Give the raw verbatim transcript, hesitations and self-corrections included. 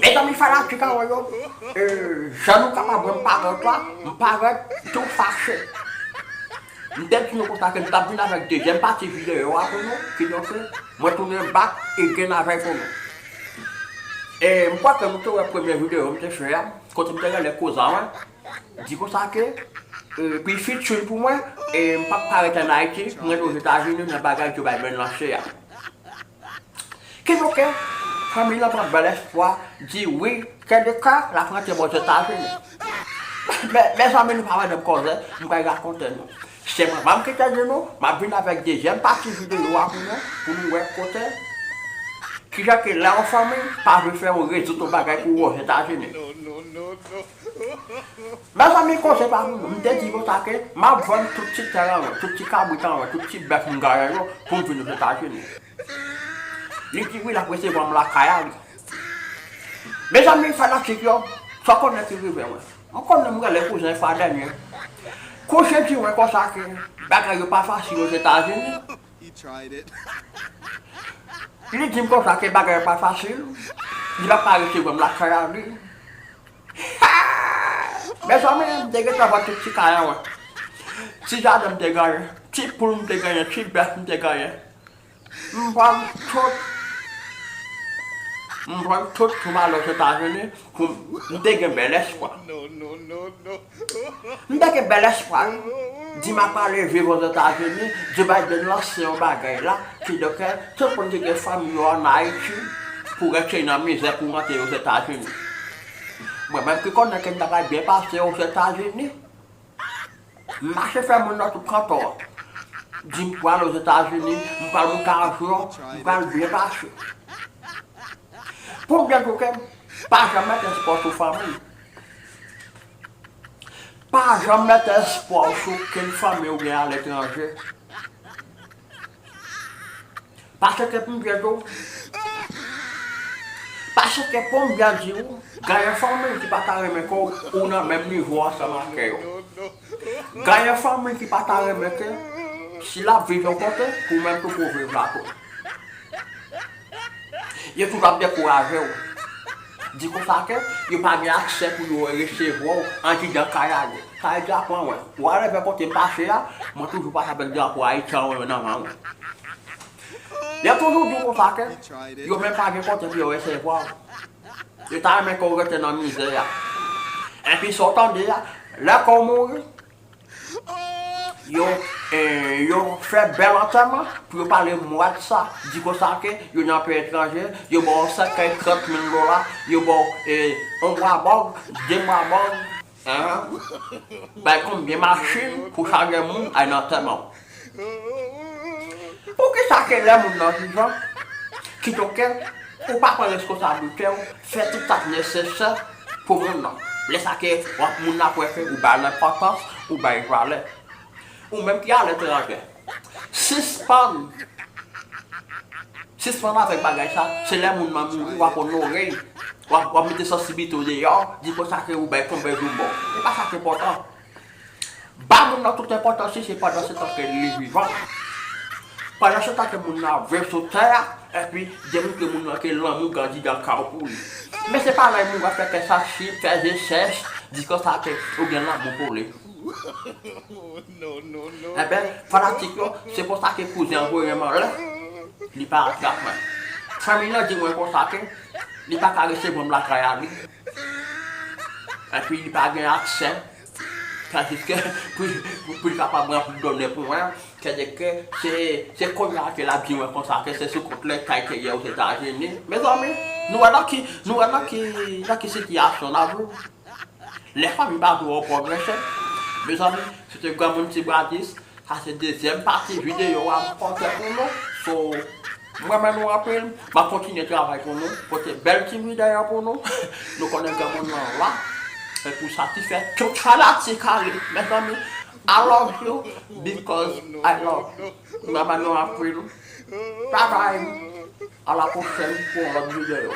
Mezanmi fanatik an wè yo, e, jan nou kapab wè m parèt la, m parèt tou fache. M te di nou konsa ke m t ap vin avèk dezyèm pati videyo a pou nou, kidonk, mwen tounen back again avèk pou nou. E m kwè ke nou te wè premye videyo m te fè a, kote m te rele kouzan mwen, di konsa ke, e, pou l featuring pou mwen, e m p ap ka ret ann Ayiti, mwen ret Ozetazini nan bagay Joe Biden lanse a. Kidonk, fanmi lan pran bèl espwa, di wi, ke de ka l ap rantre bò Ozetazini. Men, mezanmi, nou pa wè nan kòzè, m pral rakonte nou. Se manman m ki te di nou, m ap vin avèk dezyèm pati videyo a pou nou, pou nou wè kote. Kijan ke lè yon fanmi pa vle fè yon rezoud yon bagay pou ou Ozetazini. Mezanmi, koze pa pou nou. M te di konsa ke m ap vann tout ti tè an mwen, tout ti kabrit an mwen, tout ti bèf m genyen yo pou m vin Ozetazini. Li di wi, l ap resevwa m lakay a li. Mezanmi, fanatik yo, sa w konnen ki rive mwen. M konnen m rele kouzen fwa dènye. Kouzen di mwen konsa ke bagay yo pa fasil Ozetazini. Li di m konsa ke bagay yo pa fasil. Li p ap ka resevwa m lakay a li. Mezanmi, m te gentan vann tout ti kay an mwen. Ti jaden m te genyen, ti poul m te genyen, ti bèf m te genyen. M vann tout, m vann tout pou m ale Ozetazini pou m, m te gen bèl espwa. M te gen bèl espwa, wi. Di m ap ale viv Ozetazini, Joe Biden lanse yon bagay la, kidonk, tout moun ki gen fanmi yo ann Ayiti, pou rete nan mizè, pou rantre Ozetazini. Mwen menm ki konnen ke m ta pral byen pase Ozetazini, m mache fè moun nan tout kantò. Di m pral Ozetazini, m pral moute avyon, m pral byen pase. Pou m byen di w ke pa janm mete espwa w sou fanmi. Pa janm mete espwa w sou okenn fanmi w gen aletranje. Paske pou m byen di w, paske pou m byen di w, genyen fanmi ki pa ta renmen ke w nan menm nivo ansanm ak yo. Genyen fanmi ki pa ta renmen ke si l ap viv yon kote, pou w menm tou pou w viv la tou. Yo toujou ap dekouraje w. Di konsa ke yo pa gen aksè pou yo resevwa w andidan kay a yo. Sa vle di, aprann wè. Whatever kote m pase a, mwen toujou pase avèk drapo Ayiti an nan men mwen. Yo toujou di w konsa ke yo menm pa gen kote pou yo resevwa w. Yo ta renmen ke w rete nan mizè a. Epi sa w tande a, lè ke w mouri, yo, eh, yo fè bèl antèman pou yo pale mwa de sa. Di konsa ke yo nan peyi etranje, yo ba w sèkèy trant mil dola, yo ba w, eh, yon mwa bòg, de mwa bòg, hein? Bay konbyen machin pou chaje moun al nan antèman w. Poukisa ke lè moun nan vivan, kidonk, ou pa pran reskonsablite w, fè tout sa k nesesè pou moun nan? Lè sa ke w ap moun nan ap wè ke ou ba l enpòtans, ou ba l valè. Ou menm ki aletranje, sispann, sispann avèk bagay sa, se lè moun nan mouri, w ap onore l, w ap, w ap mete sansibite w deyò, di konsa ke ou bay konbyen jou mò. E pa sa k enpòtan. Ba moun nan tout enpòtans li, se pandan se tan ke li vivan. Pandan se tan ke moun nan ap viv sou tè a, epi demontre moun nan ke lanmou grandi dan kè w pou li. Men se pa lè moun ap fè kè sansiv, fè je sèch, di konsa ke ou gen lanmou pou li. Enben, fanatik yo, se konsa ke kouzen an voye m anlè, li pa atrap mwen. Fanmi nan di mwen konsa ke li pa ka resevwa m lakay a li. Epi li pa gen aksè. Tandiske pou, pou, pou li kapab ranpli done pou mwen, sètadi ke se, se kounye a ke l ap di mwen konsa ke se sou kont li kay te ye Ozetazini. Mezanmi, nou wè nan ki, nou wè nan ki, nan ki sitiyasyon n ap viv. Lè fanmi pa vle w pwogrese, mezanmi, se te granmoun Ti Bradis, sa se dezyèm pati videyo a m pote pou nou. So, m renmen nou anpil. M ap kontinye travay pou nou, pote bèl ti videyo pou nou. Nou konnen granmoun nan la. E pou satisfè tout fanatik a li. Mezanmi, I love you because I love you. M renmen nou anpil. Bye bye. A la pwochèn pou yon lòt videyo.